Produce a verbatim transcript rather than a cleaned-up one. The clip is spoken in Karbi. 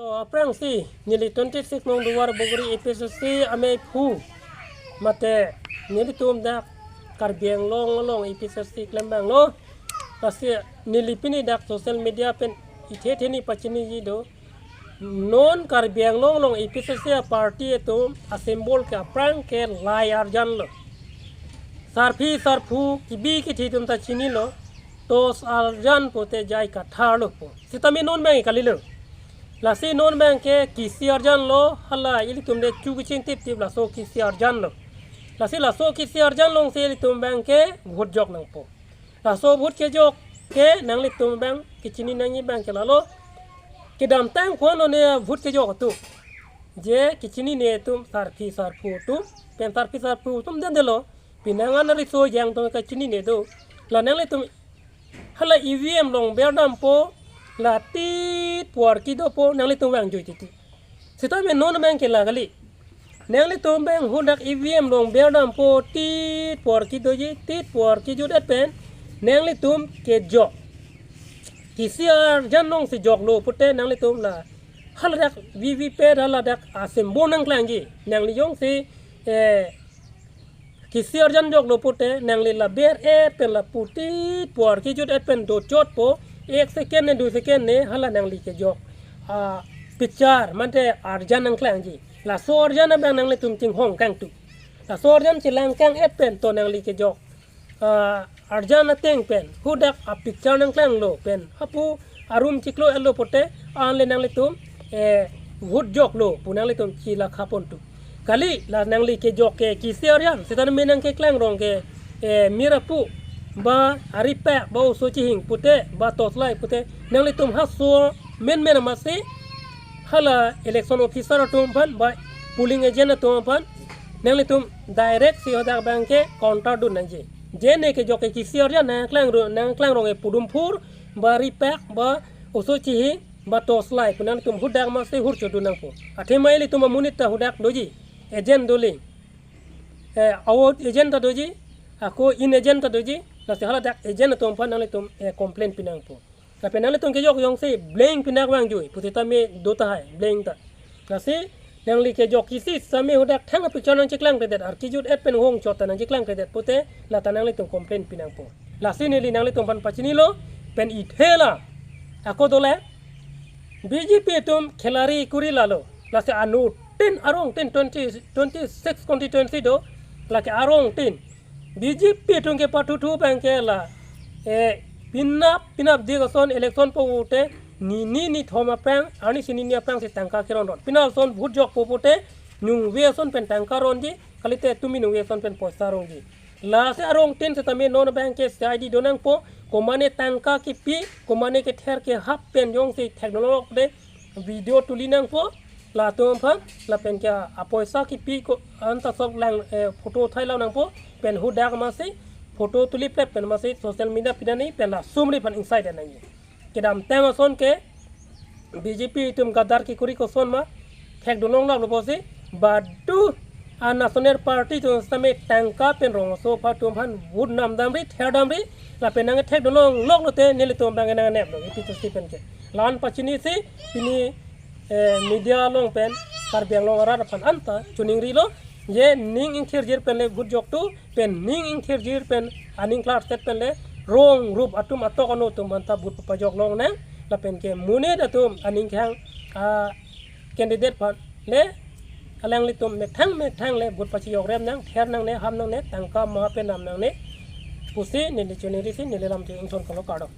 Aphrangsi neli twenty six nong Duarbagori A P H L C amei aphu mate nelitum dak Karbi Anglong along A P H L C klembanglo. Lasi neli pini dak social media pen ithe theni pachiniji do. Non Karbi Anglong along A P H L C a-party atum a-symbol ke aphrang ke lai arjan lo. Sarpi sarpo kibi kithi atum ta chinilo. Tos arjan pote jai kathar lo po. Sitame non abang kalilo. Lasi non abang ke kisi arjan lo, hala ilitum de chu kiching tip tip laso kisi arjan lo. Lasi laso kisi arjan alongsi ilitum abang ke vote jok nangpo. Laso vote kejok ke nanglitum abang kechini nangji abang ke lalo. Kedamtang ko-an lo ne vote kejok atum. Je kechinine atum sarpi sarpo atum, pen sarpi sarpo atum den delo. Penang an riso jang atum kechinine do. La nanglitum hala E V M along ber dampo, la tit por kedopo, nanglitum vangjoi titi. Sitame non abang ke la kali. Nanglitum abang hadak E V M along ber dampo, tit por kedoji, tit por kejut-et pen nanglitum kejok. Kisi arjan alongsi joklo pote nanglitum la haladak V V P hala dak a-symbol nangklangji. Nangli jongsi, eh, kisi arjan joklo pote nangli la ber-et pen lapu tit por kejut-et pen dochotpo, ek second ne dui second ne hala nangli kejok a-picture mate arjan nangklangji. Laso arjan abang nanglitum chinghong kangtu. Laso arjan chelang kang-et pen to nangli kejok a-arjan ateng pen hadak a-picture nangklanglo pen hapu arum chiklo-etlo pote anle nanglitum, eh, vote joklo pu nanglitum chilakha pontu. Kali, la nangli kejok ke kisi arjan, sitame nangkeklang rong ke, eh, mir apu, ba aripak, ba oso chihing pote, ba torchlight pote, nanglitum haso menmen amatsi hala election officer atum aphan ba polling agent atum aphan nanglitum direct si hadak abang ke counter dun nangji. Je ne kejok ke kisi arjan nangklang ro-, nangklang rong ke pudum phur, ba aripak, ba oso chihing, ba torchlight pu nanglitum hadak amatsi hur chodun nangpo. Athema ilitum amonit ta hadak doji, agent doli. Eh, award agent ta doji, ako in agent ta doji, lasi haladak agent atum aphan nanglitum, eh, complain pi nangpo. Lapen nanglitum kejok jongsi blank pinak vangjoi, pusitame do tahai, blank ta. Lasi nangli kejok kisi sitame hadak thang a-picture nangcheklangkledet, ar kejut-et pen hong chot ta nangcheklangkledet pote, lata nanglitum complain pi nangpo. Lasi neli nanglitum aphan pachinilo, pen ithe la. Ako dole, B J P atum khilari kuri lalo. Lasi anuttin arongtin twenty, twenty six constituency do, lake arongtin. B J P atum kepathu thu abang ke la, eh, penap, penap dik ason election pote, nini nithom aphrang, arnisi nini aphrangsi tangka keron ron. Penap ason vote jokpo pote, ningve ason pen tangka ronji, kalite tumi ningve ason pen poisa rongji. Lasi arongtin sitame non abang ke C I D do nangpo, komane tangka kipi, komane kether kehap pen jongsi thekdunlok de, video tuli nangpo, latum aphan, lapen ke apoisa kipi ko-an ta sok lang, eh, photo thailau nangpo, pen hadak amatsi, photo tuli plep pen amatsi, social media pidani, pen la sumri aphan ingsai det nangji. Kedamtang ason ke, B J P atum gadar kekuri koson ma, thekdunlongloklo pusi, badu a-National Party atum sitame tangka pen rongso aphan atum aphan vote namdamri, therdamri, lapen nangthekdunlongloklo te nelitum abang nangneplo, A P H L C pen ke. La-an pachinisi, pini, eh, media along pen, Karbi Anglong arat aphan anta, chiningrilo, je ning ingthirjir pen le vote joktu, pen ning ingthirjir pen aning klarset pen le rong rup atum atok ano atum anta vote pajok longnang, lapen ke monit atum aning khang a-candidate aphan le alanglitum methang methang le vote pachijok rem nang, ther nangne, ham nangne, tangka ma pen nam nangne pusi neli chiningrisi neli lam te ingson kalo kardom.